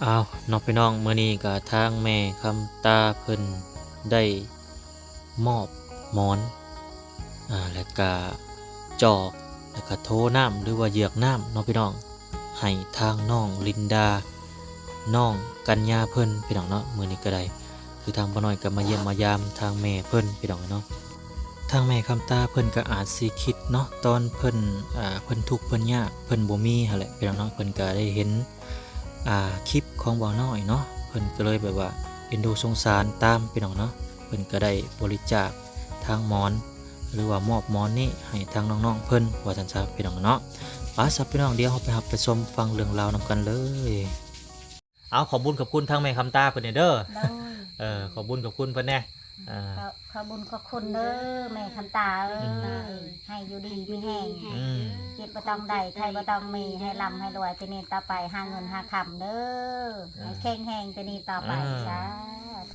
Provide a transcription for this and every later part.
ອ້າວ ເນາະພີ່ນ້ອງ, ມື້ນີ້ກໍທາງແມ່ຄຳຕາເພິ່ນໄດ້ມອບໝອນ ອາ ແລ້ວກະຈອກ ແລ້ວກະໂທນ້ຳ ຫຼືວ່າເຢືອກນ້ຳເນາະພີ່ນ້ອງ ໃຫ້ທາງນ້ອງລິນດາ ນ້ອງກັນຍາເພິ່ນ ພີ່ນ້ອງເນາະ. ມື້ນີ້ກໍໄດ້ ຄືທາງປ້ານ້ອຍກໍມາຢ້ຽມມາຢາມທາງແມ່ເພິ່ນ ພີ່ນ້ອງເນາະ. ທາງແມ່ຄຳຕາເພິ່ນກໍອາດຊິຄິດເນາະ ຕອນເພິ່ນ ອາ ເພິ່ນທຸກເພິ່ນຍາກ ເພິ່ນບໍ່ມີຫັ້ນແຫຼະ ພີ່ນ້ອງເນາະ. ເພິ່ນກໍໄດ້ເຫັນ ອາ ຄລິບຂອງບ່າວນ້ອຍເນາະ ເພິ່ນກໍເລີຍແບບວ່າເອັນດູສົງສານຕາມ ພີ່ນ້ອງເນາະ. ເພິ່ນກໍໄດ້ບໍລິຈາກທາງໝອນ ຫຼືວ່າມອບໝອນນີ້ໃຫ້ທາງນ້ອງໆເພິ່ນ ວ່າຊັ້ນຊະ ພີ່ນ້ອງເນາະ. ໄປຊະພີ່ນ້ອງ ດຽວເຮົາໄປຮັບໄປຊົມຟັງເລື່ອງລາວນຳກັນເລີຍ. ເອົາ ຂອບບຸນຂອບຄຸນທາງແມ່ຄຳຕາເພິ່ນແດ່ເດີ. ໂດຍ ເອີ ຂອບບຸນຂອບຄຸນເພິ່ນແດ່. ເອີ ຂອບ ຂອບບຸນຂອບຄຸນເດີແມ່ຄຳຕາເອີຍ ອືມ ໃຫ້ຢູ່ດີມີແຮງ ອືມ ເຈັບບໍ່ຕ້ອງໄດ້ ໄຂ້ບໍ່ຕ້ອງມີ ໃຫ້ລ່ຳໃຫ້ລວຍ ແຕ່ນີ້ຕໍ່ໄປຫາເງິນຫາຄຳເດີ ເອີ ໃຫ້ແຂງແຮງແຕ່ນີ້ຕໍ່ໄປ ເອີ ສາທ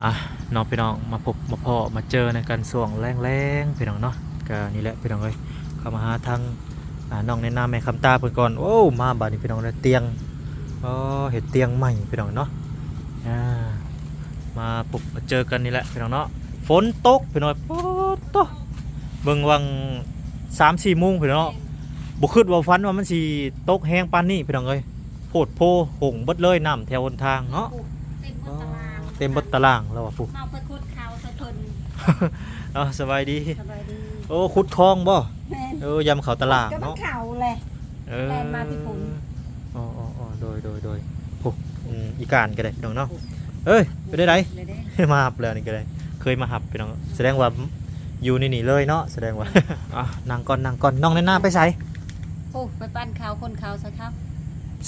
ຸ. ອ່ະ ເນາະພີ່ນ້ອງ ມາພົບມາພໍ້ມາເຈີນຳກັນຊ່ວງແລງໆ ພີ່ນ້ອງເນາະ. ກະນີ້ແຫຼະພີ່ນ້ອງເອີຍ ເຂົ້າມາຫາທາງ ອ່າ ນ້ອງແນນນາແມ່ຄຳຕາເພິ່ນກ່ອນ. ໂອ້ ມາບາດນີ້ພີ່ນ້ອງເອີຍ ຕຽງ ອໍ ເຮັດຕຽງໃໝ່ພີ່ນ້ອງເນາະ. ອ່າ ມາພົບມາເຈີກັນນີ້ແຫຼະພີ່ນ້ອງເນາະ. ຝົນຕົກພີ່ນ້ອງ ປາດໂທ້ ເບິ່ງຫວ່າງສາມສີ່ໂມງພີ່ນ້ອງເນາະ ບໍ່ຄິດວ່າຝັນວ່າມັນຊິຕົກແຮງປານນີ້ພີ່ນ້ອງເອີຍ. ໂພດໂພ ຫົງເບິດເລີຍ ນ້ຳແຖວຫົນທາງເນາະ. ເຕັມເບິດຕະລ່າງ ເຕັມເບິດຕະລ່າງແລ້ວວ່າ ຜູ້ ເຮົາໄປຂຸດເຂົ້າໃສ່ເພິ່ນ. ເອົາ ສະບາຍດີ ສະບາຍດີ. ໂອ້ ຂຸດຄອງບໍ່? ແມ່ນ ເອີ ຢາມເຂົ້າຕະລ່າງເນາະ ກໍມັນເຂົ້າແຫຼະ ເອີ ແລ່ນມາທີ່ພຸ້ນ. ອໍໆໆ ໂດຍໆໆ ໂອ້ ອືມ ອີການກໍໄດ້ພີ່ນ້ອງເນາະ. ໂອ້ ເອີຍ ເປັນໃດ ມາຮັບແລ້ວນີ້ກໍໄດ້ ເຄີຍມາຮັບພີ່ນ້ອງ. ສະແດງວ່າຢູ່ໃນນີ້ເລີຍເນາະ ສະແດງວ່າ. ອ່ະ ນັ່ງກ່ອນ ນັ່ງກ່ອນ. ນ້ອງແນນນາໄປໃສ? ໂອ້ ໄປປັ້ນເຂົ້າ ຂົນເຂົ້າໃສ່ເຂົາ.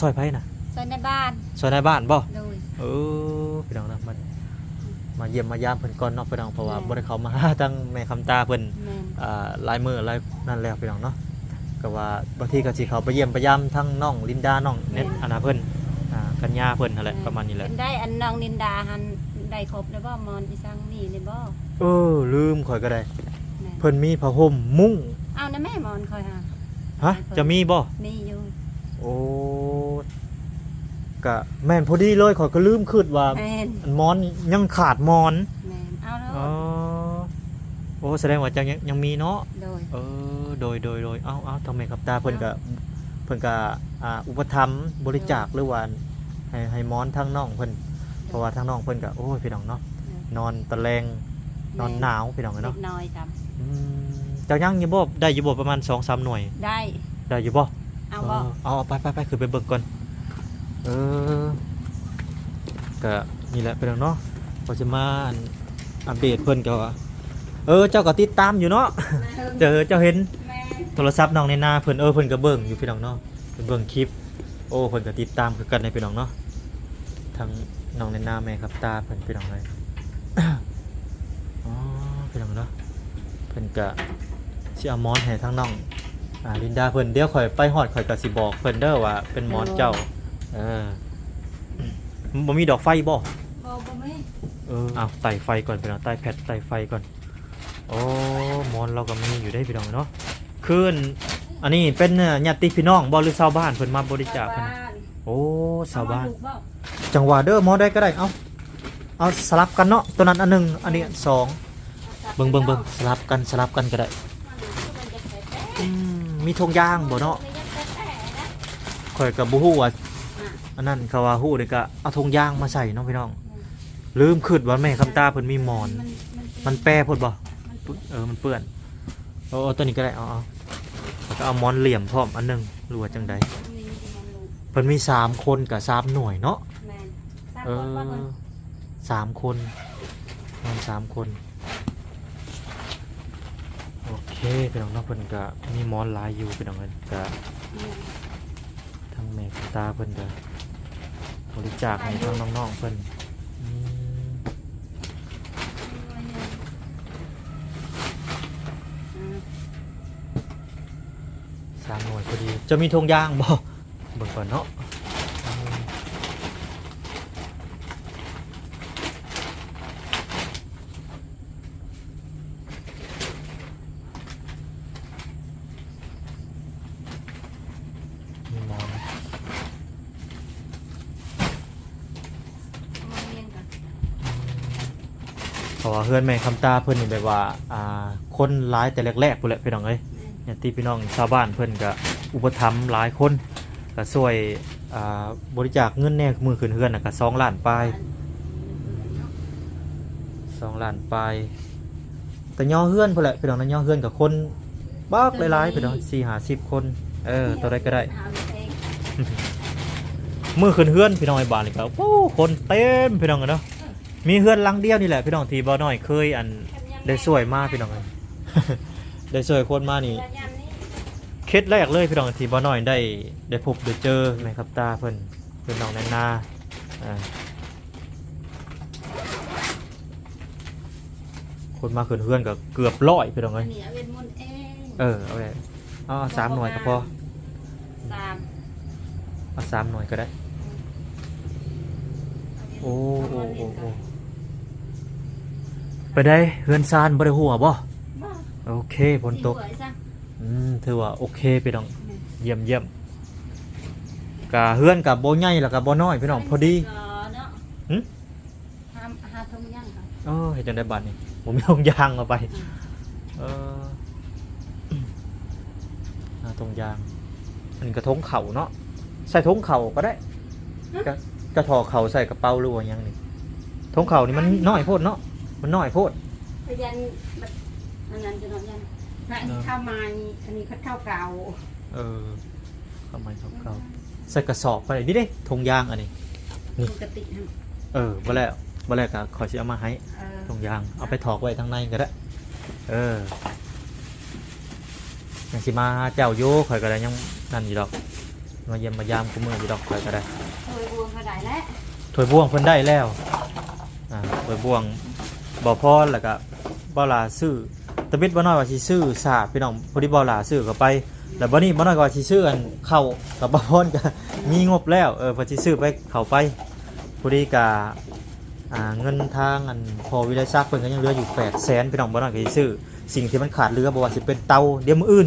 ຊ່ອຍໃຜນະ? ຊ່ອຍນາຍບ້ານ. ຊ່ອຍນາຍບ້ານບໍ່? ໂດຍ. ເອີ ພີ່ນ້ອງເນາະ ມາ ມາຢ້ຽມມາຢາມເພິ່ນກ່ອນເນາະພີ່ນ້ອງ ເພາະວ່າ ແມ່ນ ບໍ່ໄດ້ເຂົ້າມາຫາທາງແມ່ຄຳຕາເພິ່ນ ແມ່ນ ອ່າ ຫຼາຍມື້ຫຼາຍນັ້ນແລ້ວພີ່ນ້ອງເນາະ. ກໍວ່າບາງທີກໍຊິເຂົ້າໄປຢ້ຽມໄປຢາມທາງນ້ອງລິນດາ ນ້ອງ ແມ່ນ ເນັດ ອັນນາເພິ່ນ ອ່າ ກັນຍາເພິ່ນຫັ້ນແຫຼະ ແມ່ນ ປະມານນີ້ແຫຼະ. ເປັນໄດ ອັນນ້ອງລິນດາຫັ້ນ ໄດ້ຄົບແລ້ວບໍ່? ໝອນອີສັງມີແລ້ວບໍ່? ເອີ ລືມ ຂ້ອຍກໍໄດ້ ແມ່ນ ເພິ່ນມີຜ້າຫົ່ມມຸ້ງ. ເອົານະແມ່ ໝອນຂ້ອຍຫາ. ຮະ ເຈົ້າມີບໍ່? ມີຢູ່. ໂອ້ ກະແມ່ນພໍດີເລີຍ ຂ້ອຍກໍລືມຄິດວ່າ ແມ່ນ ອັນໝອນຍັງຂາດໝອນ. ແມ່ນ ເອົາໂລດ. ອໍ ໂອ້ ສະແດງວ່າເຈົ້າຍັງ ຍັງມີເນາະ. ໂດຍ. ເອີ ໂດຍໆໆ ເອົາໆ ທາງແມ່ຄຳຕາເພິ່ນກໍ ເພິ່ນກໍ ອ່າ ອຸປະຖຳບໍລິຈາກ ໂດຍ ຫຼືວ່າໃຫ້ ໃຫ້ໝອນທາງນ້ອງເພິ່ນ ໂດຍ ເພາະວ່າທາງນ້ອງເພິ່ນກໍ ໂອ້ຍ ພີ່ນ້ອງເນາະ ໂດຍ ນອນຕາແລງ ແມ່ນ ນອນໜາວພີ່ນ້ອງເນາະ. ເດັກນ້ອຍຊ້ຳ. ອືມ ເຈົ້າຍັງຢູ່ບໍ່? ໄດ້ຢູ່ບໍ່ ປະມານສອງສາມໜ່ວຍ? ໄດ້. ໄດ້ຢູ່ບໍ່? ເອົາບໍ່? ເອີ ເອົາ ເອົາ ໄປໆໆ ຂຶ້ນໄປເບິ່ງກ່ອນ. ເອີ ກະນີ້ແຫຼະພີ່ນ້ອງເນາະ ກໍຊິມາອັນ ອັບເດດເພິ່ນກໍວ່າ ເອີ ເຈົ້າກໍຕິດຕາມຢູ່ເນາະ. ແມ່ນ. ເຈົ້າ ເຈົ້າເຫັນ ແມ່ນ ໂທລະສັບນ້ອງແນນນາເພິ່ນ ເອີ ເພິ່ນກໍເບິ່ງຢູ່ພີ່ນ້ອງເນາະ ເພິ່ນເບິ່ງຄລິບ. ໂອ້ ເພິ່ນກໍຕິດຕາມຄືກັນເດ້ພີ່ນ້ອງເນາະ ທັງນ້ອງແນນນາແມ່ຄຳຕາເພິ່ນພີ່ນ້ອງເອີຍ. ອໍ ພີ່ນ້ອງເນາະ ເພິ່ນກະຊິເອົາໝອນໃຫ້ທາງນ້ອງ ອ່າ ລິນດາເພິ່ນ. ດຽວຂ້ອຍໄປຮອດ ຂ້ອຍກະຊິບອກເພິ່ນເດີວ່າເປັນໝອນເຈົ້າ. ໂດຍ. ເອີ ບໍ່ມີດອກໄຟບໍ່? ບໍ່ ບໍ່ມີ. ເອີ ເອົາ ໄຕ້ໄຟກ່ອນພີ່ນ້ອງ ໄຕ້ແພັດ ໄຕ້ໄຟກ່ອນ. ໂອ້ ໝອນລາວກໍມີຢູ່ເດ້ພີ່ນ້ອງເນາະ. ຄືອັນ ອັນນີ້ເປັນຍາດຕິພີ່ນ້ອງບໍ່ ຫຼືຊາວບ້ານເພິ່ນມາບໍລິຈາກຫັ້ນ? ຊາວບ້ານ. ໂອ້ ຊາວບ້ານ. ເອົາມາລູກບໍ່? ຈັ່ງວ່າເດີ ໝໍໃດກໍໄດ້. ເອົາ ເອົາສະຫຼັບກັນເນາະ ໂຕນັ້ນອັນໜຶ່ງ ອັນນີ້ອັນສອງ. ເບິ່ງ ເບິ່ງ ເບິ່ງ ສະຫຼັບກັນ ສະຫຼັບກັນກໍໄດ້. ອືມ ມີຖົງຢາງບໍ່ເນາະ? ຂ້ອຍກໍບໍ່ຮູ້ວ່າ ອັນນັ້ນ ເຂົາວ່າຮູ້ນີ້ກໍເອົາຖົງຢາງມາໃສ່ເນາະພີ່ນ້ອງ. ອືມ ລືມຄິດວ່າແມ່ຄຳຕາເພິ່ນມີໝອນ. ມັນ ມັນແປໂພດບໍ່? ມັນເປື້ອນ. ເອີ ມັນເປື້ອນ. ເອົາ ເອົາຕົວນີ້ກໍໄດ້ ເອົາ ເອົາ ແລ້ວກໍເອົາໝອນຫຼ່ຽມພ້ອມອັນໜຶ່ງ ຫຼືວ່າຈັ່ງໃດ? ເພິ່ນມີສາມຄົນກໍສາມໜ່ວຍເນາະ. ແມ່ນ. ສາມຄົນບໍ່ເພິ່ນ? ເອີ ສາມຄົນ ນອນສາມຄົນ. ໂອເຄພີ່ນ້ອງເນາະ ເພິ່ນກະມີໝອນຫຼາຍຢູ່ພີ່ນ້ອງເອີຍ. ກະ ແມ່ນ ທາງແມ່ຂອງຕາເພິ່ນກະບໍລິຈາກໃຫ້ທາງນ້ອງໆເພິ່ນ. ອືມ ສາມໜ່ວຍພໍດີ. ເຈົ້າມີຖົງຢາງບໍ່? ເບິ່ງກ່ອນເນາະ. ອືມ ໂ ເພາະວ່າເຮືອນແມ່ຄຳຕາເພິ່ນນີ້ແບບວ່າ ອ່າ ຄົນຫຼາຍແຕ່ແລກໆພຸ້ນແຫຼະພີ່ນ້ອງເອີຍ. ແມ່ນ ຍາດຕິພີ່ນ້ອງຊາວບ້ານເພິ່ນກະອຸປະຖຳຫຼາຍຄົນ ກະຊ່ວຍ ອ່າ ບໍລິຈາກເງິນແດ່ ມື້ຂຶ້ນເຮືອນນະກະສອງລ້ານປາຍ ສອງລ້ານປາຍ. ແຕ່ຍໍເຮືອນພຸ້ນແຫຼະພີ່ນ້ອງນະ, ຍໍເຮືອນກະຄົນບັກຫຼາຍໆ ໂຕນີ້ ພີ່ນ້ອງ ສີ່ຫ້າສິບຄົນ. ເອີ ໂຕໃດກະໄດ້ ເອົາເອງ ມື້ຂຶ້ນເຮືອນພີ່ນ້ອງເອີຍ. ບາດນີ້ກະ ໂອ້ ຄົນເຕັມພີ່ນ້ອງເອີຍເນາະ. ມີເຮືອນຫຼັງດຽວນີ້ແຫຼະພີ່ນ້ອງ ທີ່ບ່າວນ້ອຍເຄີຍ ອັນ ໄດ້ຊ່ວຍມາພີ່ນ້ອງເອີຍ ໄດ້ຊ່ວຍຄົນມານີ້ ເຂດແລກເລີຍພີ່ນ້ອງ ທີ່ບ່າວນ້ອຍໄດ້ ໄດ້ພົບໄດ້ເຈີແມ່ຄຳຕາເພິ່ນ ເປັນນ້ອງແນນນາ. ອ່າ ຄົນມາຂຶ້ນເຮືອນກະເກືອບຮ້ອຍພີ່ນ້ອງເອີຍ. ອັນນີ້ເອົາເວດມົນເອງ ເອີ ເອົາໄວ້ ເອົາ ເອົາສາມໜ່ວຍກະພໍ ສາມ ເອົາສາມໜ່ວຍກະໄດ້. ອືມ ໂອ້ ໂອ້ ໂອ້ ໂອ້ ໄປໄດ້ ເຮືອນຊານບໍ່ໄດ້ຮົ່ວບໍ່? ບໍ່ ໂອເຄ ຝົນຕົກ ຊິຮົ່ວອີກຊະ. ອືມ ຖືວ່າໂອເຄພີ່ນ້ອງ ແມ່ນ ຢ້ຽມໆ. ກະເຮືອນກະບໍ່ໃຫຍ່ ແລ້ວກະບໍ່ນ້ອຍພີ່ນ້ອງ ພໍດີ ເນາະ. ຫຶ? ຫາ ຫາຖົງຢາງເອົາ. ເອີ ເຮັດຈັ່ງໃດບາດນີ້ ບໍ່ມີຖົງຢາງເອົາໄປ. ອືມ ເອີ ຫາຖົງຢາງ. ອັນນີ້ກະຖົງເຂົ້າເນາະ ໃສ່ຖົງເຂົ້າກະໄດ້. ຫຶ? ກະ ກະຖອກເຂົ້າໃສ່ກະເປົາ ຫຼືວ່າຫຍັງນີ້. ຖົງເຂົ້ານີ້ມັນ ມັນນ້ອຍໂພດເນາະ ມັນນ້ອຍໂພດ. ກະຢ້ານແບບ ອັນນັ້ນຈະເນາະ ຢ້ານ ອັນນີ້ ເອີ ເຂົ້າໃໝ່ ອັນນີ້ເຂົ້າເກົ່າ. ເອີ ເຂົ້າໃໝ່ເຂົ້າເກົ່າ ອືມ ໃສ່ກະສອບໄປ. ນີ້ເດ້ ຖົງຢາງອັນນີ້ ນີ້ ປົກກະຕິຫັ້ນ. ເອີ ບໍ່ແລ້ວ ບໍ່ແລ້ວກະຂ້ອຍຊິເອົາມາໃຫ້. ເອີ ຖົງຢາງ ເອົາໄປຖອກໄວ້ທາງໃນກະໄດ້. ເອີ ຍັງຊິມາຫາເຈົ້າຢູ່ ຂ້ອຍກະໄດ້ ຍັງນັ້ນຢູ່ດອກ ມາຢ້ຽມມາຢາມຄູ່ມື້ຢູ່ດອກ ຂ້ອຍກະໄດ້. ຖ້ວຍບ່ວງກະໄດ້ແລ້ວ ຖ້ວຍບ່ວງເພິ່ນໄດ້ແລ້ວ. ອ່າ ຖ້ວຍບ່ວງບ່າວພອນ ແລ້ວກະບ່າວຫຼ້າຊື້ ຕະບິດບ່າວນ້ອຍວ່າຊິຊື້ສາກພີ່ນ້ອງ ພໍດີບ່າວຫຼ້າຊື້ເຂົ້າໄປ ແລ້ວບາດນີ້ບ່າວນ້ອຍກະວ່າຊິຊື້ອັນເຂົ້າ ກະບ່າວພອນກະມີງົບແລ້ວ ເອີ ເພິ່ນຊິຊື້ໄປເຂົ້າໄປ. ພໍດີກະ ອ່າ ເງິນທາງອັນພໍ່ວິໄລສັກເພິ່ນກະຍັງເຫຼືອຢູ່ແປດແສນພີ່ນ້ອງ. ບ່າວນ້ອຍກະຊິຊື້ສິ່ງທີ່ມັນຂາດເຫຼືອ ບໍ່ວ່າຊິເປັນເຕົາ ດຽວມື້ອື່ນ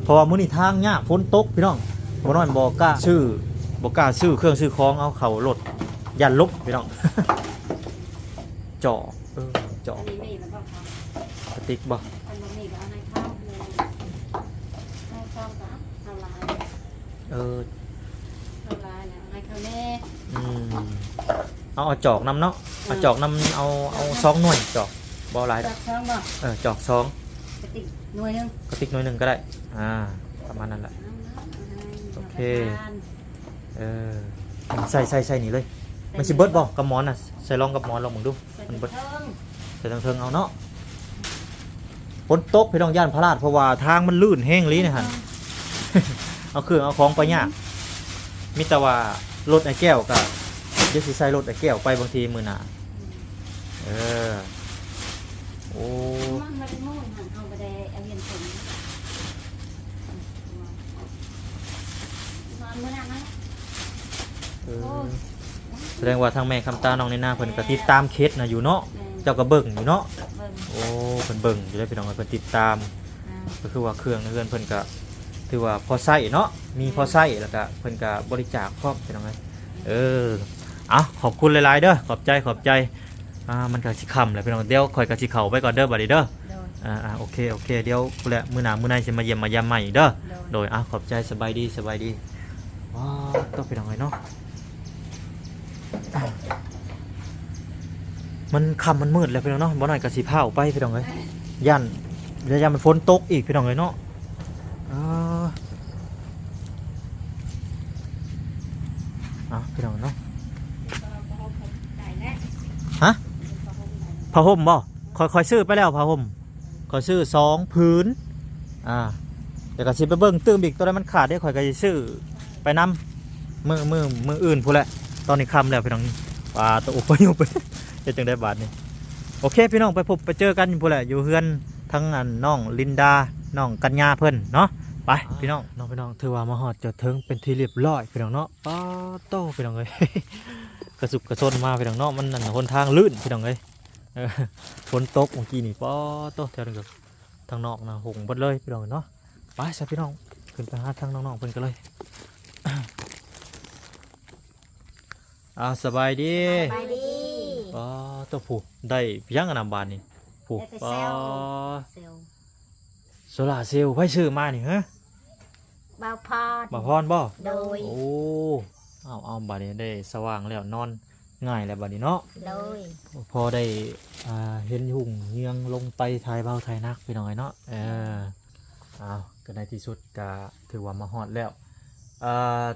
ເພາະວ່າມື້ນີ້ທາງຍາກ ຝົນຕົກພີ່ນ້ອງ. ບ່າວນ້ອຍບໍ່ກ້າຊື້ ບໍ່ກ້າຊື້ເຄື່ອງຊື້ຂອງເອົາເຂົ້າລົດ ຢ້ານລົ້ມພີ່ນ້ອງ. ຈອກ ເອີ ຈອກ ອັນນີ້ມີແລ້ວບໍ່ຄະ? ກະຕິກບໍ່? ຄັນບໍ່ມີກະເອົາໃຫ້ເຂົາ ໃຫ້ເຂົາກະເອົາຫຼາຍ. ເອີ ເອົາຫຼາຍແລ້ວໃຫ້ເຂົາແດ່. ອືມ ເອົາ ເອົາຈອກນຳເນາະ. ເອີ ເອົາຈອກນຳ ເອົາ ເອົາສອງໜ່ວຍ ຈອກບໍ່ຫຼາຍດອກ. ຈອກສອງບໍ່? ເອີ ຈອກສອງ ກະຕິກໜ່ວຍໜຶ່ງ ກະຕິກໜ່ວຍໜຶ່ງກະໄດ້. ອ່າ ປະມານນັ້ນແຫຼະ. ເອົາເນາະ ໂອເຄ ເອົາໄປທານ. ເອີ ໃສ່ ໃສ່ ໃສ່ນີ້ເລີຍ. ມັນຊິເບິດບໍ່ ກຳໝອນນະ? ໃສ່ລອງກຳໝອນລອງເບິ່ງດູ ມັນເບິດ. ໃສ່ເທິງໆ ເອົາເນາະ. ຝົນຕົກພີ່ນ້ອງ ຢ້ານພະລາດ ເພາະວ່າທາງມັນລື່ນແຮງອີ່ຫຼີນີ້ຫັ້ນ. ເອົາເຄື່ອງເອົາຂອງໄປຍາກ. ມີແຕ່ວ່າລົດອ້າຍແກ້ວກະ ດຽວຊິໃສ່ລົດອ້າຍແກ້ວໄປບາງທີມື້ໜ້າ. ເອີ ໂອ້ ມັນບໍ່ໄດ້ໂມ້ນຫັ້ນ ເຮົາບໍ່ໄດ້ເອົາຮຽນເຖິງ ນອນມື້ນັ້ນນະ. ເອີ ໂອ້ຍ ສະແດງວ່າທາງແມ່ຄຳຕາ ນ້ອງແນນນາ ເພິ່ນກະຕິດຕາມເຂດນະຢູ່ເນາະ. ແມ່ນ ເຈົ້າກະເບິ່ງຢູ່ເນາະ. ເບິ່ງ ໂອ້ ເພິ່ນເບິ່ງຢູ່ເດ້ພີ່ນ້ອງ ເພິ່ນຕິດຕາມ. ອ່າ ກະຄືວ່າເຄື່ອງໃນເຮືອນເພິ່ນກະຖືວ່າພໍໃຊ້ເນາະ ມີ ແມ່ນ ພໍໃຊ້ ແລ້ວກະເພິ່ນກະບໍລິຈາກພ້ອມພີ່ນ້ອງເອີຍ. ເອີ ເອົາ ຂອບຄຸນຫຼາຍໆເດີ ຂອບໃຈ ຂອບໃຈ. ອ່າ ມັນກະຊິຄ່ຳແລ້ວພີ່ນ້ອງ ດຽວຂ້ອຍກະຊິເຂົ້າໄປກ່ອນເດີບາດນີ້ເດີ. ໂດຍ ອ່າໆ ໂອເຄ ໂອເຄ ດຽວພຸ້ນແຫຼະ ມື້ໜ້າມື້ໃນຊິມາຢ້ຽມມາຢາມໃໝ່ອີກເດີ. ໂດຍ ໂດຍ ອ່າ ຂອບໃຈ ສະບາຍດີ ສະບາຍດີ. ວ້າວ ໂຕ ພີ່ນ້ອງເອີຍເນາະ ມັນຄ່ຳມັນມືດແລ້ວພີ່ນ້ອງເນາະ ບ່າວນ້ອຍກະຊິພາອອກໄປພີ່ນ້ອງເອີຍ ຢ້ານ ຢ້ານມັນຝົນຕົກອີກພີ່ນ້ອງເອີຍເນາະ. ເອີ ເອົາພີ່ນ້ອງເນາະ ຮະ ຜ້າຫົ່ມບໍ່? ຂ້ອຍ ຂ້ອຍຊື້ໄປແລ້ວຜ້າຫົ່ມ ຂ້ອຍຊື້ສອງຜືນ. ອ່າ ແລ້ວກະຊິໄປເບິ່ງຕື່ມອີກ ໂຕໃດມັນຂາດເດ້ ຂ້ອຍກະຊິຊື້ໄປນຳ ມື້ ມື້ ມື້ອື່ນພຸ້ນແຫຼະ. ຕອນນີ້ຄ່ຳແລ້ວພີ່ນ້ອງ ປາໂຕ ໂອ້ຍ ໄປເຮັດຈັ່ງໃດບາດນີ້. ໂອເຄພີ່ນ້ອງ ໄປພົບໄປເຈີກັນພຸ້ນແຫຼະ ຢູ່ເຮືອນທາງອັນນ້ອງລິນດາ ນ້ອງກັນຍາເພິ່ນເນາະ. ໄປພີ່ນ້ອງ ເນາະພີ່ນ້ອງ ຖືວ່າມາຮອດຈອດເຖິງເປັນທີ່ລຽບຮ້ອຍພີ່ນ້ອງເນາະ. ປາໂຕ ພີ່ນ້ອງເອີຍ ກະສຸກກະສົນມາພີ່ນ້ອງເນາະ ມັນອັນຫົນທາງລື່ນພີ່ນ້ອງເອີຍ. ເອີ ຝົນຕົກມື້ກີ້ນີ້ ປາໂຕ ແຖວນີ້ກະ ທາງນອກນະຫົງເບິດເລີຍພີ່ນ້ອງເນາະ. ໄປຊະພີ່ນ້ອງ ຂຶ້ນໄປຫາທາງນ້ອງໆເພິ່ນກັນເລີຍ. ອ່າ ສະບາຍດີ ສະບາຍດີ. ປ ອໍ ໂຕ ຜູ້ ໄດ້ຫຍັງອັນນະບາດນີ້ ຜູ້ ໄດ້ແຕ່ ອໍ ເຊວ ເຊວ ໂຊລາເຊວ ໃຜຊື້ມານີ້ ຮະ? ບ່າວພອນ ບ່າວພອນບໍ່? ໂດຍ ໂອ້ ເອົາໆ ບາດນີ້ໄດ້ສະຫວ່າງແລ້ວ ນອນງ່າຍແລ້ວບາດນີ້ເນາະ ໂດຍ ພໍໄດ້ ອ່າ ເຫັນຮຸ່ງເຮືອງລົງໄປຖ່າຍເບົາຖ່າຍໜັກ ພີ່ນ້ອງເອີຍເນາະ ເອີ ເອົາ ກໍໃນທີ່ສຸດກໍຖືວ່າມາຮອດແລ້ວ ເອີ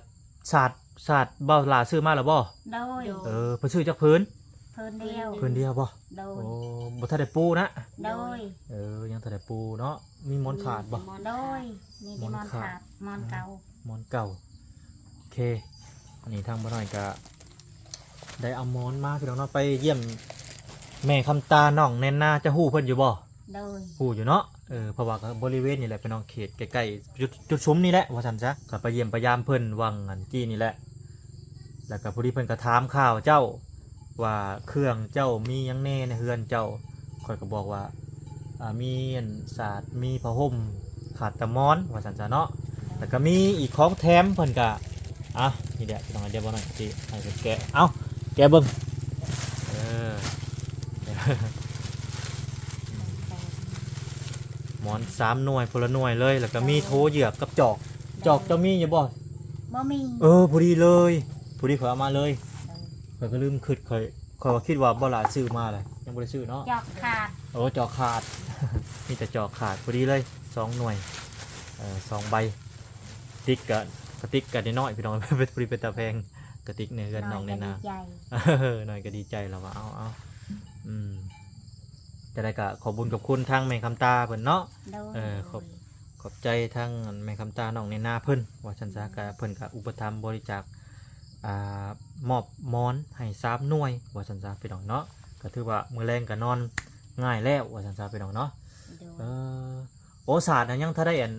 ສາດ ສາດບ່າວຫຼ້າຊື້ມາແລ້ວບໍ່? ໂດຍ ເອີ ເພິ່ນຊື້ຈັກຜືນ? ຜືນດຽວ ຜືນດຽວບໍ່? ໂດຍ ໂອ້ ບໍ່ທັນໄດ້ປູນະ? ໂດຍ ເອີ ຍັງທັນໄດ້ປູເນາະ ມີໝອນຂາດບໍ່? ໂດຍ ມີແຕ່ໝອນຂາດ ໝອນເກົ່າ ໝອນເກົ່າ ໂອເຄ ອັນນີ້ທາງບໍ່ນ້ອຍກະໄດ້ເອົາໝອນມາ ພີ່ນ້ອງເນາະ ໄປຢ້ຽມແມ່ຄຳຕາ ນ້ອງແນນນາ ຈະຮູ້ເພິ່ນຢູ່ບໍ່? ໂດຍ ຮູ້ຢູ່ເນາະ ເອີ ເພາະວ່າກໍບໍລິເວນນີ້ແຫຼະ ພີ່ນ້ອງ ເຂດໃກ້ໆ ຈຸດ ຈຸດຊຸມນີ້ແຫຼະ ວ່າຊັ້ນຊະ ກໍໄປຢ້ຽມໄປຢາມເພິ່ນຫວ່າງອັນກີ້ນີ້ແຫຼະ ແລ້ວກໍພໍດີເພິ່ນກໍຖາມຂ່າວເຈົ້າ ວ່າເຄື່ອງເຈົ້າມີຫຍັງແດ່ໃນເຮືອນເຈົ້າ ຂ້ອຍກໍບອກວ່າ ອ່າ ມີອັນສາດ ມີຜ້າຫົ່ມ ຂາດແຕ່ໝອນ ວ່າຊັ້ນຊະເນາະ ແລ້ວກໍມີອີກຂອງແຖມ ເພິ່ນກໍ ອ່ະ ນີ້ແຫຼະ ພີ່ນ້ອງ ດຽວບໍ່ນ້ອຍຊິໃຫ້ເພິ່ນແກະ ເອົ້າ ແກະເບິ່ງ ເອີ ໝອນສາມໜ່ວຍ ຄົນລະໜ່ວຍເລີຍ ແລ້ວກໍມີໂຖເຫຍື່ອກັບຈອກ ຈອກເຈົ້າມີຢູ່ບໍ່? ບໍ່ມີ ເອີ ພໍດີເລີຍ ພໍດີຂ້ອຍເອົາມາເລີຍ ເອີ ຂ້ອຍກໍລືມຄິດ ຂ້ອຍ ຂ້ອຍວ່າຄິດວ່າບໍ່ຫຼາຍຊື້ມາແຫຼະ ຍັງບໍ່ໄດ້ຊື້ເນາະ ຈອກຂາດ ໂອ້ ຈອກຂາດ ມີແຕ່ຈອກຂາດ ພໍດີເລີຍ ສອງໜ່ວຍ ເອີ ສອງໃບ ຕິກກະ ກະຕິກກະນ້ອຍໆ ພີ່ນ້ອງ ເປັນ ພໍດີເປັນຕາແພງ ກະຕິກໃນເຮືອນນ້ອງແນນນາ ນ້ອຍກໍດີໃຈແລ້ວວ່າ ເອົາ ເອົາ ອືມ ຈັ່ງໃດກໍຂອບບຸນຂອບຄຸນທາງແມ່ຄຳຕາເພິ່ນເນາະ ໂດຍ ເອີ ຂອບ ໂດຍ ຂອບໃຈທາງແມ່ຄຳຕາ ນ້ອງແນນນາເພິ່ນ ວ່າຊັ້ນຊະ ກະເພິ່ນກະອຸປະຖຳບໍລິຈາກ ອ່າ ມອບໝອນໃຫ້ສາມໜ່ວຍ ວ່າຊັ້ນຊະ ພີ່ນ້ອງເນາະ ກະຖືວ່າມື້ແລງກະນອນງ່າຍແລ້ວ ວ່າຊັ້ນຊະ ພີ່ນ້ອງເນາະ ໂດຍ ເອີ ໂອ້ ສາດນະຍັງທັນໄດ້ອັນ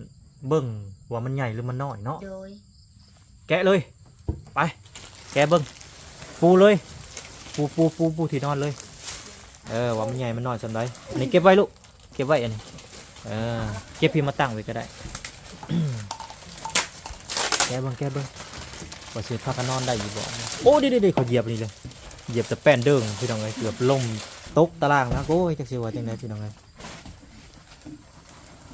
ເບິ່ງວ່າມັນໃຫຍ່ຫຼືມັນນ້ອຍເນາະ ໂດຍ ແກະເລີຍ ໄປ ແກະເບິ່ງ ປູເລີຍ ປູ ປູ ປູ ປູທີ່ນອນເລີຍ ເອີ ວ່າມັນໃຫຍ່ມັນນ້ອຍສ່ຳໃດ ອັນນີ້ເກັບໄວ້ລູກ ເກັບໄວ້ອັນນີ້ ເອີ ເກັບພີ້ມາຕັ້ງໄວ້ກໍໄດ້ ແກະເບິ່ງ ແກະເບິ່ງ ວ່າຊິພາກັນນອນໄດ້ຢູ່ບໍ່ ໂອ້ ເດໆໆ ຂ້ອຍຢຽບອັນນີ້ເລີຍ ຢຽບແຕ່ແປ້ນເດີງ ພີ່ນ້ອງເອີຍ ເກືອບລົ້ມຕົກຕາລ່າງນະ ໂອ້ຍ ຈັກຊິວ່າຈັ່ງໃດ ພີ່ນ້ອງເອີຍ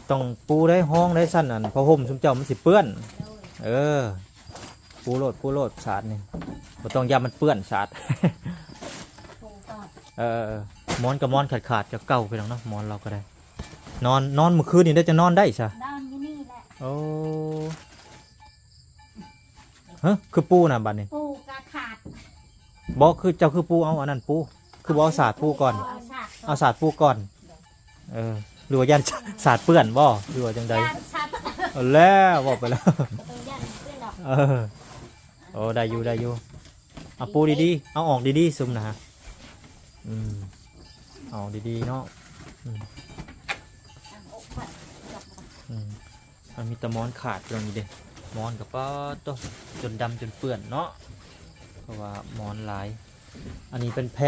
ຕ້ອງປູໄດ້ ຮອງໄດ້ ຊັ້ນອັນຜ້າຫົ່ມຊຸມເຈົ້າມັນຊິເປື້ອນ ເອີ ປູໂລດ ປູໂລດ ສາດນີ້ ບໍ່ຕ້ອງຢ້ານມັນເປື້ອນສາດ ເອີ ໝອນກໍໝອນຂາດໆ ເກົ່າໆ ພີ່ນ້ອງເນາະ ໝອນລາວກໍໄດ້ ນອນ ນອນມື້ຄືນນີ້ໄດ້ ຈະນອນໄດ້ຊະ ນອນຢູ່ນີ້ແຫຼະ ໂອ້ ຮະ ຄືປູນະບາດນີ້ ປູກະຂາດ ບໍ່ ຄືເຈົ້າຄືປູ ເອົາອັນນັ້ນປູ ຄືບໍ່ເອົາສາດປູກ່ອນ ເອົາສາດ ເອົາສາດປູກ່ອນ ເອີ ຫຼືວ່າຢ້ານສາດເປື້ອນບໍ່ ຫຼືວ່າຈັ່ງໃດ ຢ້ານສາດ ເອົາແລ້ວ ເວົ້າໄປແລ້ວ ເອີ ຢ້ານເປື້ອນດອກ ເອີ ໂອ້ ໄດ້ຢູ່ ໄດ້ຢູ່ ເອົາປູດີໆ ເອົາອອກດີໆ ຊຸມນະ ອືມ ເອົາອອກດີໆ ເນາະ ອືມ ອືມ ມັນມີແຕ່ໝອນຂາດຢູ່ນີ້ເດ້ ໝອນກໍປາດໂທ້ ຈົນດຳຈົນເປື້ອນເນາະ ເພາະວ່າໝອນຫຼາຍ ອັນນີ້ເປັນແພ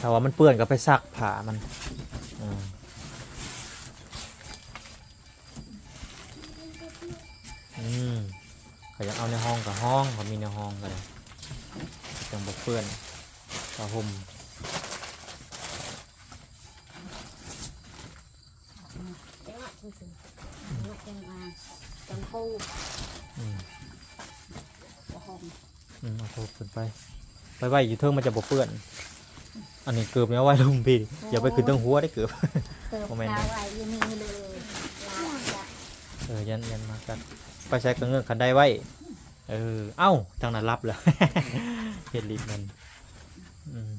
ຖ້າວ່າມັນເປື້ອນກໍໄປຊັກຜ້າມັນ ອືມ ອືມ ກໍຢາກເອົາໃນຫ້ອງກໍຫ້ອງ ກໍມີໃນຫ້ອງກໍໄດ້ ຈັ່ງບໍ່ເປື້ອນຜ້າຫົ່ມ. ອືມ ຈັງປູ ອືມ ຜ້າຫົ່ມ ອືມ ເອົາຜ້າຫົ່ມຂຶ້ນໄປ ໄປໄວ້ຢູ່ເທິງ ມັນຈະບໍ່ເປື້ອນ ອັນນີ້ເກີບນີ້ເອົາໄວ້ລຸ່ມພີ້ ໂອ້ ຢ່າໄປຂຶ້ນເທິງຫົວເດ້ເກີບ ເກີບ ບໍ່ແມ່ນ ຄາໄວ້ຢູ່ນີ້ເລີຍ ເອີ ຢ້ານ ຢ້ານໝາກັດ ໄປໃສກໍເງືອກຄັນໄດໄວ້ ເອີ ເອົ້າ ທາງນັ້ນຫຼັບແລ້ວ ເຮັດລິບນັ້ນ ອືມ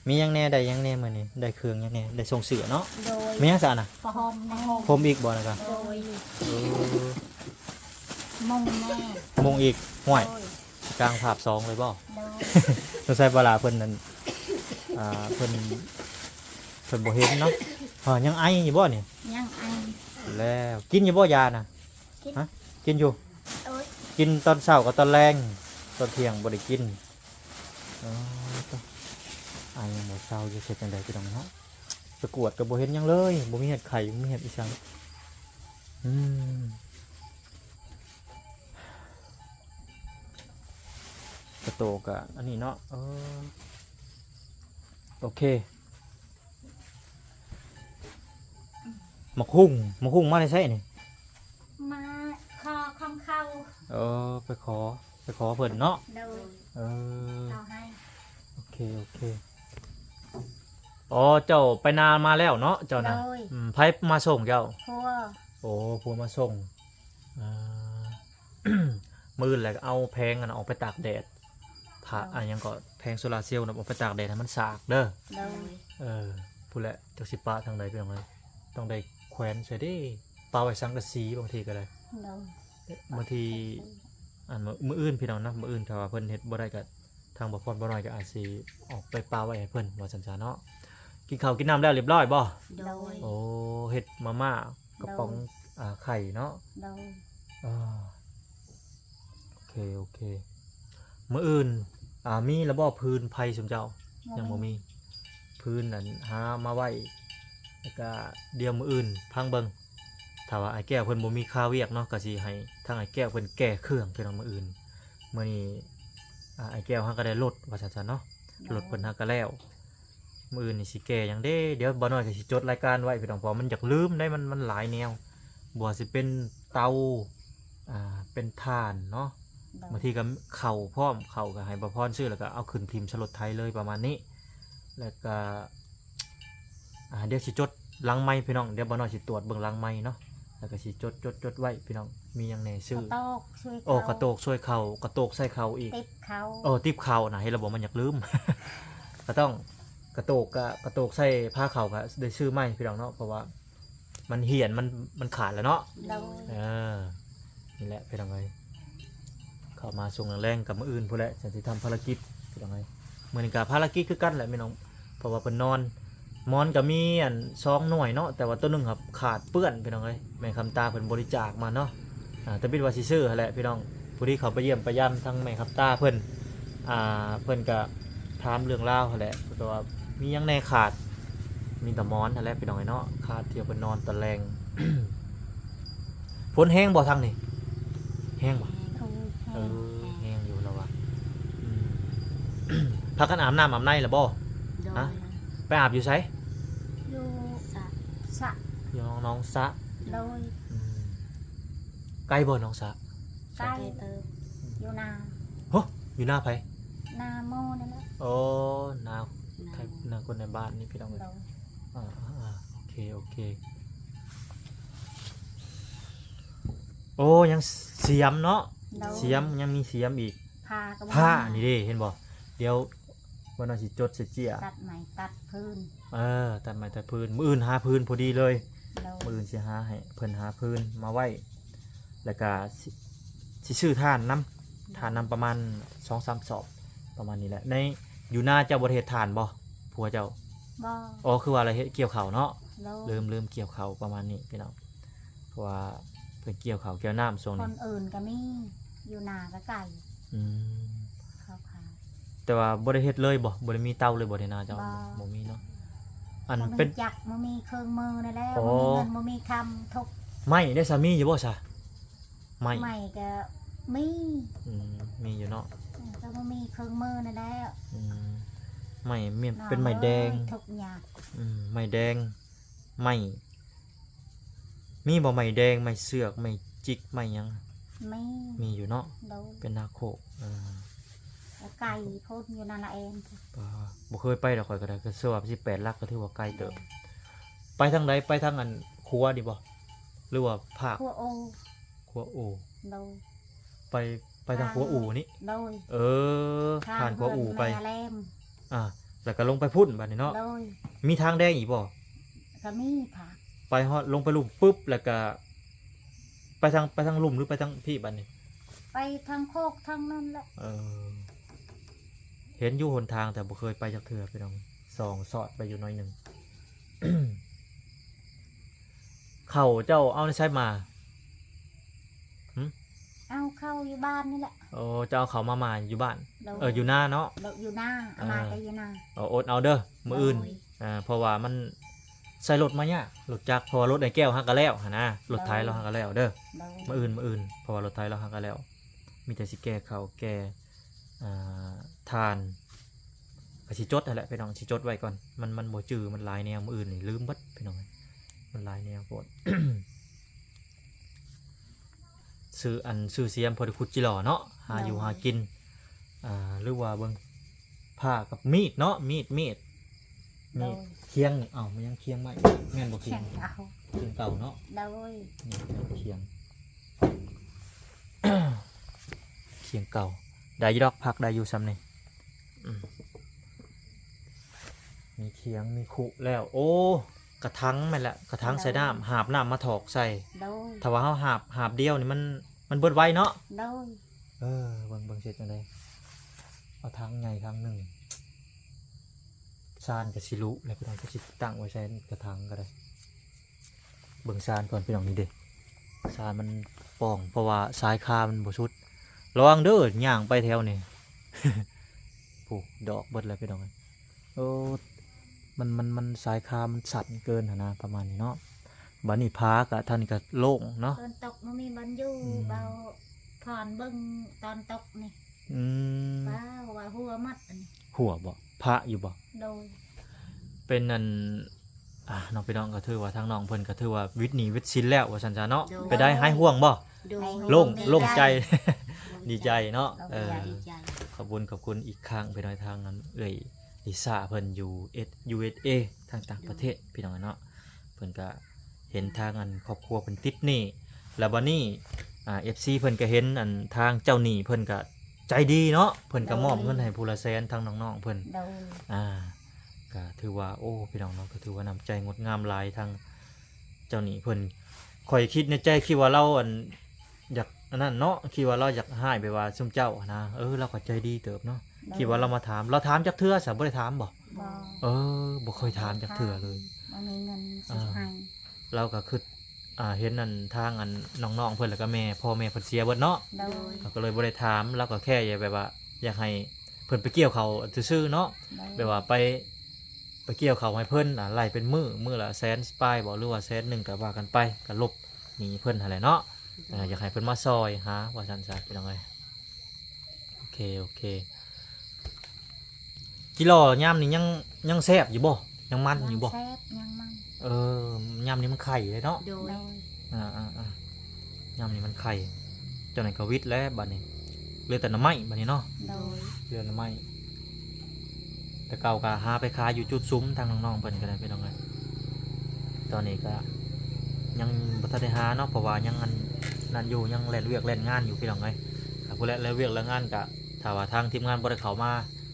ມີຫຍັງແດ່ ໄດ້ຫຍັງແດ່ມື້ນີ້ ໄດ້ເຄື່ອງຫຍັງແດ່ ໄດ້ສົ່ງເສື້ອເນາະ ໂດຍ ມີຫຍັງຊະນະ ຜ້າຫົ່ມ ຜ້າຫົ່ມອີກບໍ່ນະກະ ໂດຍ ເອີ ມຸ້ງແດ່ ມຸ້ງອີກ ຫ້ວຍ ໂດຍ ກາງພາບສອງເລີຍບໍ່ ໂດຍ ສົງໄສປາຫຼ້າເພິ່ນນັ້ນ ອ່າ ເພິ່ນ ເພິ່ນບໍ່ເຫັນເນາະ ເອີ ຍັງໄອຢູ່ບໍ່ນີ້ ຍັງໄອ ແລ້ວ ກິນຢູ່ບໍ່ຢານະ ກິນ ຮະ ກິນຢູ່ ໂດຍ ກິນຕອນເຊົ້າກັບຕອນແລງ ຕອນທ່ຽງບໍ່ໄດ້ກິນ ອໍ ຕະ ອາຍຍັງບໍ່ເຊົາຢູ່ ເຮັດຈັ່ງໃດພີ່ນ້ອງເນາະ ໄປກວດກໍບໍ່ເຫັນຫຍັງເລີຍ ບໍ່ມີເຫດໄຂ້ ບໍ່ມີເຫດອີ່ສັງ ອືມ ກະໂຕກະອັນນີ້ເນາະ ເອີ ໂອເຄ. ໝາກຫຸ່ງ ໝາກຫຸ່ງມາແຕ່ໃສນີ້? ມາຂໍຂອງເຂົາ. ເອີ ໄປຂໍ ໄປຂໍເພິ່ນເນາະ. ໂດຍ. ເອີ ເຂົາໃຫ້. ໂອເຄ ໂອເຄ. ອໍ ເຈົ້າໄປນາມາແລ້ວເນາະ ເຈົ້ານະ? ໂດຍ. ອືມ ໃຜມາສົ່ງເຈົ້າ? ຜົວ. ໂອ້ ຜົວມາສົ່ງ. ອ່າ ມື້ອື່ນແຫຼະ ເອົາແຜງອັນນັ້ນອອກໄປຕາກແດດ ພະ ໂດຍ ອັນຫຍັງກໍ ແຜງໂຊລາເຊວນະ ເອົາໄປຕາກແດດໃຫ້ມັນສາກເດີ. ໂດຍ. ເອີ ພຸ້ນແຫຼະ ຈັກຊິປະທາງໃດ ພີ່ນ້ອງເອີຍ ຕ້ອງໄດ້ແຂວນໃສ່ເດ້ ປະໄວ້ສັງກະສີບາງທີກໍໄດ້. ໂດຍ. ບາງທີ ອັນ ມື້ ມື້ອື່ນ ພີ່ນ້ອງເນາະ ມື້ອື່ນຖ້າວ່າເພິ່ນເຮັດບໍ່ໄດ້ກໍ ທາງບ່າວພອນບ່າວນ້ອຍກໍອາດຊິອອກໄປປະໄວ້ໃຫ້ເພິ່ນ ວ່າຊັ້ນຊະເນາະ. ກິນເຂົ້າກິນນ້ຳແລ້ວລຽບຮ້ອຍບໍ່? ໂດຍ. ໂອ້ ເຮັດມາມ່າ ກະປ໋ອງ ໂດຍ ອ່າ ໄຂ່ເນາະ. ໂດຍ. ອ່າ ໂອເຄ ໂອເຄ. ມື້ອື່ນ ອ່າ ມີລະບໍ່ ຟືນໄຟຊຸມເຈົ້າ? ຍັງບໍ່ມີ ຟືນນັ້ນຫາມາໄວ້ ແລ້ວກະດຽວມື້ອື່ນຟັງເບິ່ງ ຖ້າວ່າອ້າຍແກ້ວເພິ່ນບໍ່ມີຄາວຽກເນາະ ກະຊິໃຫ້ທາງອ້າຍແກ້ວເພິ່ນແກ່ເຄື່ອງ ພີ່ນ້ອງ ມື້ອື່ນ. ມື້ນີ້ ອ່າ ອ້າຍແກ້ວເຮົາກໍໄດ້ລົດ ວ່າຊັ້ນຊະເນາະ. ໂດຍ. ລົດເພິ່ນເຮົາກໍແລ້ວ ມື້ອື່ນນີ້ຊິແກ່ຫຍັງເດ້? ດຽວບ່າວນ້ອຍກໍຊິຈົດລາຍການໄວ້ ພີ່ນ້ອງ ເພາະວ່າມັນຢາກລືມເດ້ ມັນ ມັນຫຼາຍແນວ ບໍ່ວ່າຊິເປັນເຕົາ ອ່າ ເປັນຖ່ານເນາະ. ໂດຍ. ບາງທີກໍເຂົ້າພ້ອມ ເຂົ້າກໍໃຫ້ບ່າວພອນຊື້ ແລ້ວກໍເອົາຂຶ້ນຖິ້ມໃສ່ລົດໄຖເລີຍ ປະມານນີ້. ແລ້ວກໍ ອ່າ ດຽວຊິຈົດຫຼັງໄມ ພີ່ນ້ອງ ດຽວບ່າວນ້ອຍຊິຕວດເບິ່ງຫຼັງໄມເນາະ ແລ້ວກໍຊິຈົດ ຈົດ ຈົດໄວ້ ພີ່ນ້ອງ ມີຫຍັງແດ່ຊື້. ກະໂຕກຊ່ວຍ ໂອ້ ເຂົ້າ ກະໂຕກຊ່ວຍເຂົ້າ ກະໂຕກໃສ່ເຂົ້າອີກ ຕິບເຂົ້າ. ເອີ ຕິບເຂົ້ານະ ເຫັນແລ້ວບໍ່ ມັນຢາກລືມ ກໍຕ້ອງ ກະໂຕກ ກະ ກະໂຕກໃສ່ພາເຂົ້າກໍໄດ້ຊື້ໃໝ່ ພີ່ນ້ອງເນາະ ເພາະວ່າ ມັນຫ້ຽນ ມັນ ມັນຂາດແລ້ວເນາະ. ໂດຍ. ເອີ ນີ້ແຫຼະ ພີ່ນ້ອງເອີຍ ເຂົ້າມາຊ່ວງແລງໆ ກັບມື້ອື່ນພຸ້ນແຫຼະ ຈັ່ງຊິທຳພາລະກິດ ພີ່ນ້ອງເອີຍ. ມື້ນີ້ກໍພາລະກິດຄືກັນແຫຼະ ພີ່ນ້ອງ ເພາະວ່າເພິ່ນນອນ ໝອນກໍມີອັນສອງໜ່ວຍເນາະ ແຕ່ວ່າໂຕໜຶ່ງຄັບຂາດເປື້ອນ ພີ່ນ້ອງເອີຍ ແມ່ຄຳຕາເພິ່ນບໍລິຈາກມາເນາະ. ອ່າ ແຕ່ບິດວ່າຊິຊື້ຫັ້ນແຫຼະ ພີ່ນ້ອງ ຜູ້ທີ່ເຂົ້າໄປຢ້ຽມໄປຢາມທາງແມ່ຄຳຕາເພິ່ນ ອ່າ ເພິ່ນກະຖາມເລື່ອງລາວຫັ້ນແຫຼະ ເພິ່ນກໍວ່າມີຫຍັງແດ່ຂາດ ມີແຕ່ໝອນຫັ້ນແຫຼະ ພີ່ນ້ອງເອີຍເນາະ ຂາດທີ່ເພິ່ນນອນຕອນແລງ. ຝົນແຮງບໍ່ທາງນີ້? ແຮງບໍ່? ໂອ້ ແຮງ ເອີ ແຮງຢູ່ລາວວ່າ. ອືມ ພາກັນອາບນ້ຳອາບໃນລະບໍ່? ໂດຍ. ຮະ? ໄປອາບຢູ່ໃສ? ຢູ່ສະ ສະ ຢູ່ໜອງ ໜອງສະ. ໂດຍ. ອືມ ໄກບໍ່ໜອງສະ? ໄກ ໄກເຕີບ. ຢູ່ນາ ໂຫ ຢູ່ນາໃຜ? ນາໝູ່ນັ້ນແຫຼະ. ໂອ້ ນາ ນາ ນາຄົນໃນບ້ານນີ້ ພີ່ນ້ອງເອີຍ. ໂດຍ. ອ່າໆໆ ໂອເຄ ໂອເຄ. ໂອ້ ຍັງສຽມເນາະ. ໂດຍ. ສຽມ ຍັງມີສຽມອີກ. ຜ້າກໍບໍ່ ຜ້ານີ້ເດ້ ເຫັນບໍ່? ດຽວ ບ່າວນ້ອຍຊິຈົດໃສ່ເຈ້ຍ ຕັດໄມ້ຕັດຟືນ. ເອີ ຕັດໄມ້ຕັດຟືນ ມື້ອື່ນຫາຟືນພໍດີເລີຍ. ໂດຍ. ມື້ອື່ນຊິຫາໃຫ້ເພິ່ນຫາຟືນມາໄວ້ ແລ້ວກະຊິ ຊິຊື້ຖ່ານນຳ ຖ່ານນຳປະມານສອງສາມສອບ ປະມານນີ້ແຫຼະ. ໃນ ຢູ່ນາເຈົ້າບໍ່ໄດ້ເຮັດຖ່ານບໍ່ ຜົວເຈົ້າ? ບໍ່. ອໍ ຄືວ່າລະເຮັດກ່ຽວເຂົ້າເນາະ. ໂດຍ. ລືມ ລືມກ່ຽວເຂົ້າ ປະມານນີ້ ພີ່ນ້ອງ. ເພາະວ່າເພິ່ນກ່ຽວເຂົ້າກ່ຽວນ້ຳຊ່ວງນີ້. ຄົນອື່ນກໍມີ ຢູ່ນາກໍໄກ. ອືມ ເຂົາຂາຍ. ແຕ່ວ່າບໍ່ໄດ້ເຮັດເລີຍບໍ່? ບໍ່ໄດ້ມີເຕົາເລີຍບໍ່ ໃນນາເຈົ້າ? ບໍ່ ບໍ່ມີເນາະ. ອັນ ບໍ່ມີ ເປັນ ຈັກ ບໍ່ມີເຄື່ອງມືນັ້ນແຫຼະ. ອໍ ບໍ່ມີເງິນ ບໍ່ມີຄຳ ທຸກ. ໄມ້ໄດ້ສາ ມີຢູ່ບໍ່ສະ? ໄມ້ ໄມ້ກໍມີ. ອືມ ມີຢູ່ເນາະ. ເອີ ກໍບໍ່ມີເຄື່ອງມືນັ້ນແຫຼະ. ອືມ ໄມ້ ເປັນໄມ້ແດງ. ໂອ້ຍ ທຸກຍາກ. ອືມ ໄມ້ແດງ. ໄມ້ ມີບໍ່ໄມ້ແດງ ໄມ້ເຊືອກ ໄມ້ຈິກ ໄມ້ຫຍັງ? ມີ ມີຢູ່ເນາະ. ໂດຍ. ເປັນນາໂຄກ. ເອີ ໄກໂພດ ຢູ່ນາລະແອນ. ບໍ່ເຄີຍໄປດອກ ຂ້ອຍກໍໄດ້ ກໍເຊື່ອວ່າສິບແປດຫຼັກ ກໍຖືວ່າໄກເຕີບ. ໂດຍ. ໄປທາງໃດ? ໄປທາງອັນຂົວນີ້ບໍ່ ຫຼືວ່າພາກ? ຂົວໂອ. ຂົວໂອ. ໂດຍ. ໄປ ໄປທາງຂົວອູນີ້? ໂດຍ. ເອີ ຜ່ານຂົວອູໄປ. ແລ້ວກໍລົງໄປພຸ້ນບາດນີ້ເນາະ. ໂດຍ. ມີທາງແດງອີກບໍ່? ກໍມີທາງ. ໄປຮອດ ລົງໄປລຸ່ມປຶບ ແລ້ວກໍໄປທາງ ໄປທາງລຸ່ມ ຫຼືໄປທາງພີ້ບາດນີ້? ໄປທາງໂຄກທາງນັ້ນແຫຼະ. ເອີ ເຫັນຢູ່ຫົນທາງ ແຕ່ບໍ່ເຄີຍໄປຈັກເທື່ອ ພີ່ນ້ອງ. ສ່ອງສອດໄປຢູ່ໜ້ອຍໜຶ່ງ. ເຂົ້າເຈົ້າເອົາໃນໃສມາ? ຫຶ? ເອົາເຂົ້າຢູ່ບ້ານນີ້ແຫຼະ. ໂອ້ ເຈົ້າເອົາເຂົ້າມາ ມາຢູ່ບ້ານ. ໂດຍ. ເອີ ຢູ່ນາເນາະ. ໂດຍ ຢູ່ນາ. ເອົາມາແຕ່ຢູ່ນາ. ເອີ ອົດເອົາເດີ ມື້ອື່ນ. ໂດຍ. ເອີ ເພາະວ່າມັນໃຊ້ລົດມາຍາກ ລົດຈັກ ເພາະວ່າລົດອ້າຍແກ້ວຫາກໍແລ້ວຫັ້ນນະ. ໂດຍ. ລົດໄຖລາວຫາກໍແລ້ວເດີ. ໂດຍ. ມື້ອື່ນ ມື້ອື່ນ ເພາະວ່າລົດໄຖລາວຫາກໍແລ້ວ. ມີແຕ່ຊິແກ່ເຂົ້າແກ່ ອ່າ ຖ່ານ ກໍຊິຈົດຫັ້ນແຫຼະພີ່ນ້ອງ ຊິຈົດໄວ້ກ່ອນ ມັນ ມັນບໍ່ຈື່ ມັນຫຼາຍແນວ ມື້ອື່ນນີ້ລືມເບິດພີ່ນ້ອງ ມັນຫຼາຍແນວໂພດ. ຊື່ ອັນ ຊື່ສຽມພໍໄດ້ຂຸດຈິຫຼໍ່ເນາະ ຫາຢູ່ຫາກິນ ອ່າ ຫຼືວ່າເບິ່ງ ຜ້າກັບມີດເນາະ ມີດ ມີດ ມີດ ໂດຍ ຄຽງນີ້ ເອົ້າ ແມ່ນຫຍັງຄຽງໄມ້ ແມ່ນບໍ່ຄຽງ? ຄຽງເກົ່າ ຄຽງເກົ່າເນາະ ໂດຍ ນີ້ເນາະ ຄຽງ ຄຽງເກົ່າ ໄດ້ຢູ່ດອກ ພັກໄດ້ຢູ່ຊ່ຳນີ້ ອືມ ມີຄຽງ ມີຄຸແລ້ວ ໂອ້ ກະຖັງແມ່ນແຫຼະ ກະຖັງໃສ່ນ້ຳ ໂດຍ ຫາບນ້ຳມາຖອກໃສ່ ໂດຍ ຖ້າວ່າເຮົາຫາບ ຫາບດຽວນີ້ມັນ ມັນເບິດໄວເນາະ ໂດຍ ເອີ ເບິ່ງ ເບິ່ງຊິເຮັດຈັ່ງໃດ ເອົາຖັງໃຫຍ່ຖັງໜຶ່ງ ຊານກໍຊິລຸແລ້ວ ພີ່ນ້ອງ ກໍຊິຕັ້ງໄວ້ໃສ່ກະຖັງກໍໄດ້ ເບິ່ງຊານກ່ອນພີ່ນ້ອງ ນີ້ເດ້ ຊານມັນປ່ອງ ເພາະວ່າຊາຍຄາມັນບໍ່ສຸດ ລະວັງເດີ ຍ່າງໄປແຖວນີ້ ໂອ້ ດອກເບິດແລ້ວພີ່ນ້ອງເອີຍ ໂອ້ ມັນ ມັນ ມັນຊາຍຄາມັນສັ້ນເກີນຫັ້ນນະ ປະມານນີ້ເນາະ ບາດນີ້ຜາກະ ທາງນີ້ກະໂລ່ງເນາະ ຝົນຕົກບໍ່ມີບ່ອນຢູ່ ອືມ ເບົາຜ່ອນເບິ່ງຕອນຕົກນີ້ ອືມ ວ້າວ ວ່າຮົ່ວໝົດອັນນີ້ ຮົ່ວບໍ່? ພະຢູ່ບໍ່? ໂດຍ ເປັນອັນ ອ່າ ເນາະ ພີ່ນ້ອງ ກໍຖືວ່າທາງນ້ອງເພິ່ນກໍຖືວ່າວິດໜີ້ວິດສິນແລ້ວ ວ່າຊັ້ນຊະເນາະ ໂດຍ ເປັນໃດ ຫາຍຫ່ວງບໍ່? ໂດຍ ໂລ່ງ ໂລ່ງໃຈ ໂລ່ງໃຈ ດີໃຈເນາະ ໂດຍ ເອີ ດີໃຈ ຂອບຄຸນ ຂອບຄຸນອີກຄັ້ງ ພີ່ນ້ອງ ທາງອັນເອື້ອຍລິຊາເພິ່ນຢູ່ເອສ ຢູເອສເອ ທາງຕ່າງປະເທດ ໂດຍ ພີ່ນ້ອງເນາະ ເພິ່ນກໍເຫັນທາງອັນຄອບຄົວເພິ່ນຕິດໜີ້ ແລ້ວບັດນີ້ ອ່າ ເອັຟຊີ ເພິ່ນກໍເຫັນອັນທາງເຈົ້າໜີ້ເພິ່ນກໍໃຈດີເນາະ ເພິ່ນກໍ ໂດຍ ມອບເງິນໃຫ້ຜູ້ລະແສນ ທາງນ້ອງໆເພິ່ນ ໂດຍ ອ່າ ກໍຖືວ່າ ໂອ້ ພີ່ນ້ອງເນາະ ກໍຖືວ່ານ້ຳໃຈງົດງາມຫຼາຍ ທາງເຈົ້າໜີ້ເພິ່ນ ຂ້ອຍຄິດໃນໃຈ ຄິດວ່າລາວອັນ ຢາກອັນນັ້ນເນາະ ຄິດວ່າລາວຢາກຮ້າຍແບບວ່າຊຸມເຈົ້າຫັ້ນນະ ເອີ ລາວກໍໃຈດີເຕີບເນາະ ໂດຍ ຄິດວ່າລາວມາຖາມ ລາວຖາມຈັກເທື່ອຊະ ບໍ່ໄດ້ຖາມບໍ່? ບໍ່ ເອີ ບໍ່ເຄີຍຖາມຈັກເທື່ອເລີຍ ບໍ່ມີເງິນຊິໃຫ້ ອ່າ ລາວກໍຄິດ ອ່າ ເຫັນອັນທາງອັນນ້ອງໆເພິ່ນ ແລ້ວກໍແມ່ ພໍ່ແມ່ເພິ່ນເສຍເບິດເນາະ ໂດຍ ລາວກໍເລີຍບໍ່ໄດ້ຖາມ ລາວກໍແຄ່ແບບວ່າຢາກໃຫ້ເພິ່ນໄປກ່ຽວເຂົ້າຊື່ໆເນາະ ໂດຍ ແບບວ່າໄປ ໄປກ່ຽວເຂົ້າໃຫ້ເພິ່ນ ອ່າ ໄລ່ເປັນມື້ ມື້ລະແສນປາຍບໍ ຫຼືວ່າແສນໜຶ່ງ ກໍວ່າກັນໄປ ກໍລົບໜີ້ເພິ່ນຫັ້ນແຫຼະເນາະ ໂດຍ ເອີ ຢາກໃຫ້ເພິ່ນມາຊ່ອຍຫາ ວ່າຊັ້ນຊະ ພີ່ນ້ອງເອີຍ ໂອເຄ ໂອເຄ ຈິຫຼໍ່ຍາມນີ້ຍັງ ຍັງແຊບຢູ່ບໍ່? ຍັງມັນຢູ່ບໍ່? ຍັງແຊບ ຍັງມັນ ເອີ ຍາມນີ້ມັນໄຂ່ເດ້ເນາະ ໂດຍ ໂດຍ ອ່າໆໆ ຍາມນີ້ມັນໄຂ່ ຈັ່ງໃດກໍວິດແລ້ວບັດນີ້ ເຫຼືອແຕ່ໜໍ່ໄມ້ບັດນີ້ເນາະ ໂດຍ ເຫຼືອໜໍ່ໄມ້ ແຕ່ເກົ່າກໍຫາໄປຂາຍຢູ່ຈຸດສຸມ ທາງນ້ອງໆເພິ່ນກໍໄດ້ ພີ່ນ້ອງເອີຍ ຕອນນີ້ກໍຍັງບໍ່ທັນໄດ້ຫາເນາະ ເພາະວ່າຍັງອັນນັ້ນຢູ່ ຍັງແລ່ນວຽກແລ່ນງານຢູ່ ພີ່ນ້ອງເອີຍ ກໍພຸ້ນແຫຼະ ແລ່ນວຽກແລ່ນງານ ກໍຖ້າວ່າທາງທີມງານບໍ່ໄດ້ເຂົ້າມາ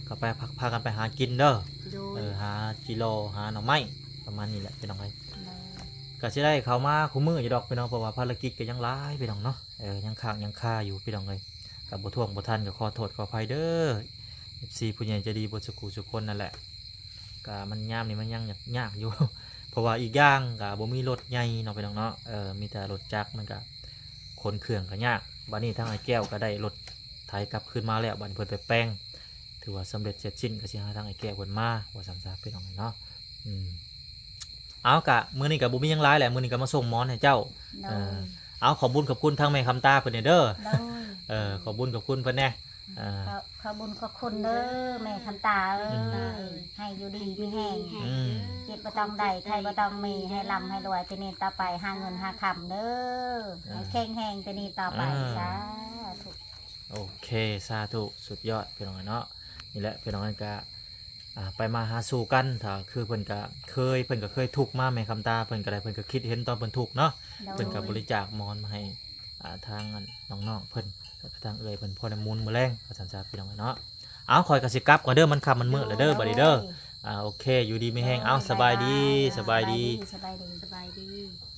ກໍໄປພາກັນໄປຫາກິນເດີ ໂດຍ ເອີ ຫາຈິຫຼໍ່ ຫາໜໍ່ໄມ້ ປະມານນີ້ແຫຼະ ພີ່ນ້ອງເອີຍ ໂດຍ ກໍຊິໄດ້ເຂົ້າມາຄູ່ມື້ຢູ່ດອກ ພີ່ນ້ອງ ເພາະວ່າພາລະກິດກໍຍັງຫຼາຍ ພີ່ນ້ອງເນາະ ເອີ ຍັງຄ້າງຍັງຄາຢູ່ ພີ່ນ້ອງເອີຍ ກໍບໍ່ຖ້ວງບໍ່ທັນ ກໍຂໍໂທດຂໍອະໄພເດີ ເອັຟຊີ ຜູ້ໃຫຍ່ໃຈດີເບິດສູ່ຜູ້ສູ່ຄົນນັ້ນແຫຼະ ກໍມັນຍາມນີ້ມັນຍັງຍາກ ຍາກຢູ່ ເພາະວ່າອີກຢ່າງກໍບໍ່ມີລົດໃຫຍ່ເນາະ ພີ່ນ້ອງເນາະ ເອີ ມີແຕ່ລົດຈັກ ມັນກໍຂົນເຄື່ອງກໍຍາກ ບັດນີ້ທາງອ້າຍແກ້ວກໍໄດ້ລົດໄຖກັບຄືນມາແລ້ວ ບັດນີ້ເພິ່ນໄປແປງ ຖືວ່າສຳເລັດເສັດສິ້ນ ກໍຊິໃຫ້ທາງອ້າຍແກ້ວເພິ່ນມາ ວ່າຊັ້ນຊະ ພີ່ນ້ອງເນາະ ອືມ ເອົາ ກະມື້ນີ້ກະບໍ່ມີຫຍັງຫຼາຍແຫຼະ ມື້ນີ້ກະມາສົ່ງໝອນໃຫ້ເຈົ້າ ໂດຍ ເອີ ເອົາ ຂອບບຸນຂອບຄຸນທາງແມ່ຄຳຕາເພິ່ນແດ່ເດີ ໂດຍ ເອີ ຂອບບຸນຂອບຄຸນເພິ່ນແດ່ ເອີ ຂອບ ຂອບບຸນຂອບຄຸນເດີແມ່ຄຳຕາເອີຍ ອືມ ໃຫ້ຢູ່ດີມີແຮງ ອືມ ເຈັບບໍ່ຕ້ອງໄດ້ ໄຂ້ບໍ່ຕ້ອງມີ ໃຫ້ລ່ຳໃຫ້ລວຍແຕ່ນີ້ຕໍ່ໄປ ຫາເງິນຫາຄຳເດີ ເອີ ໃຫ້ແຂງແຮງແຕ່ນີ້ຕໍ່ໄປ ເອີ ສາທຸ ໂອເຄ ສາທຸ ສຸດຍອດ ພີ່ນ້ອງເນາະ ນີ້ແຫຼະ ພີ່ນ້ອງ ກະ ອ່າ ໄປມາຫາສູ່ກັນ ຖ້າຄືເພິ່ນກະເຄີຍ ເພິ່ນກະເຄີຍທຸກມາ ແມ່ຄຳຕາເພິ່ນກະໄດ້ ເພິ່ນກະຄິດເຫັນຕອນເພິ່ນທຸກເນາະ ໂດຍ ເພິ່ນກະບໍລິຈາກໝອນມາໃຫ້ ອ່າ ທາງອັນນ້ອງໆເພິ່ນ ແລ້ວກະທາງເອື້ອຍເພິ່ນ ພໍໄດ້ໝູນມື້ແລງ ວ່າຊັ້ນຊະ ພີ່ນ້ອງເນາະ ເອົາ ຂ້ອຍກະຊິກັບກ່ອນເດີ ມັນຄ່ຳມັນມືດແລ້ວເດີ ໂດຍ ບັດນີ້ເດີ ໂດຍ ອ່າ ໂອເຄ ຢູ່ດີມີແຮງ ໂດຍ ເອົາ ສະບາຍດີ ສະບາຍດີ ສະບາຍດີ ສະບາຍດີ ສະບາຍດີ